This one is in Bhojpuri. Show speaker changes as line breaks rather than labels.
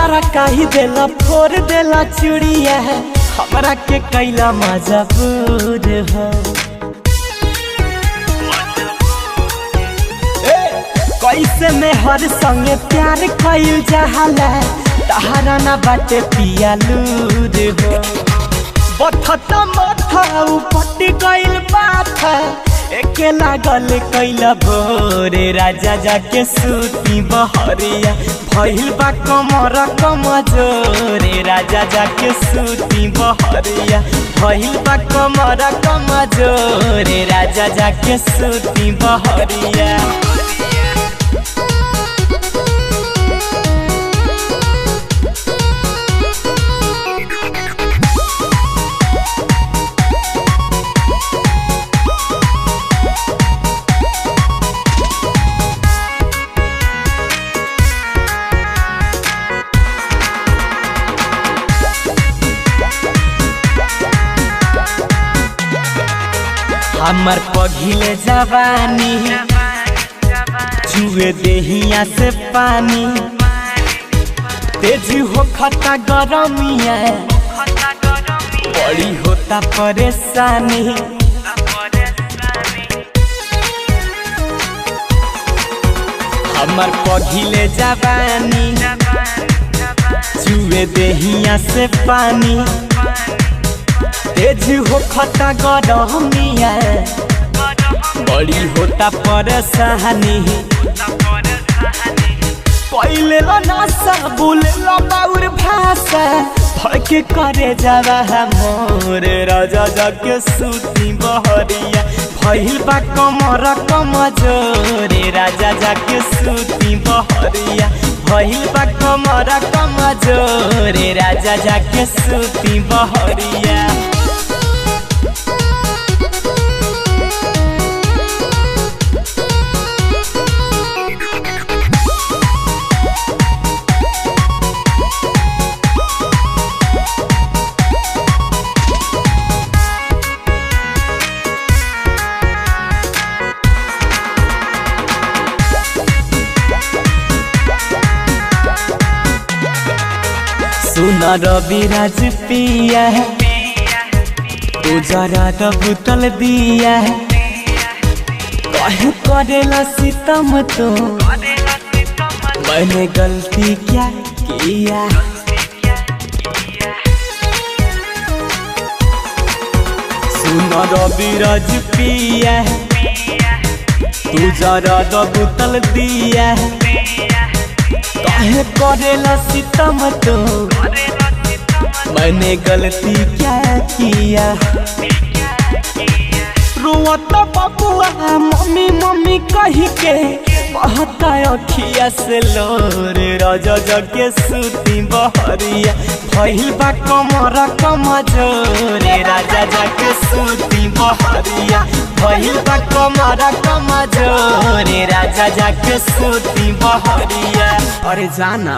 सारा काही देला फोड़ देला चूड़िया, हमरा के कैला मजबूर हो। कैसे में हर संगे प्यार कइल जाला, तहारा ना बाटे पिया लूर हो। बथता माथा उपट गइल बाथा, एके लागल कैला भोरे राजा जाके सूती बहरिया, भइल बा कमर कमजोरे राजा जाके सूती बहरिया, भइल बा कमर कमजोरे राजा जाके सूती बहरिया। हमर पघिले जवानी चुए देहिया से पानी, तेज हो खता गरमिया बड़ी होता परेशानी। हमर पघिले जवानी चुए देहिया से पानी, तेज हो खता गरमिया बड़ी होता परेशानी। पहले नासा बोले बाउर भाषा, भड़के करे जावा मोर राजा जाके सूती बहरिया, भइल बा कमर कमजोरे राजा जाके सूती बहरिया, भइल बा कमर कमजोरे राजा जाके सूती बहरिया। सुन रविराज पिया तू जरा दबुतल दिया, कहे करेला सितम तो मैंने गलती क्या किया। सुन रविराज पिया तू जरा दबुतल दिया, काहे करेला सितम तो मैंने गलती क्या किया। रोता बबुआ मम्मी मम्मी कही के बहता अखिया से लोरे राजा जाके सूती बहरिया, भइल बा कमर कमजोरे राजा जाके सूती बहरिया, भइल बा कमर कमजोरे राजा जाके सूती बहरिया। अरे जाना।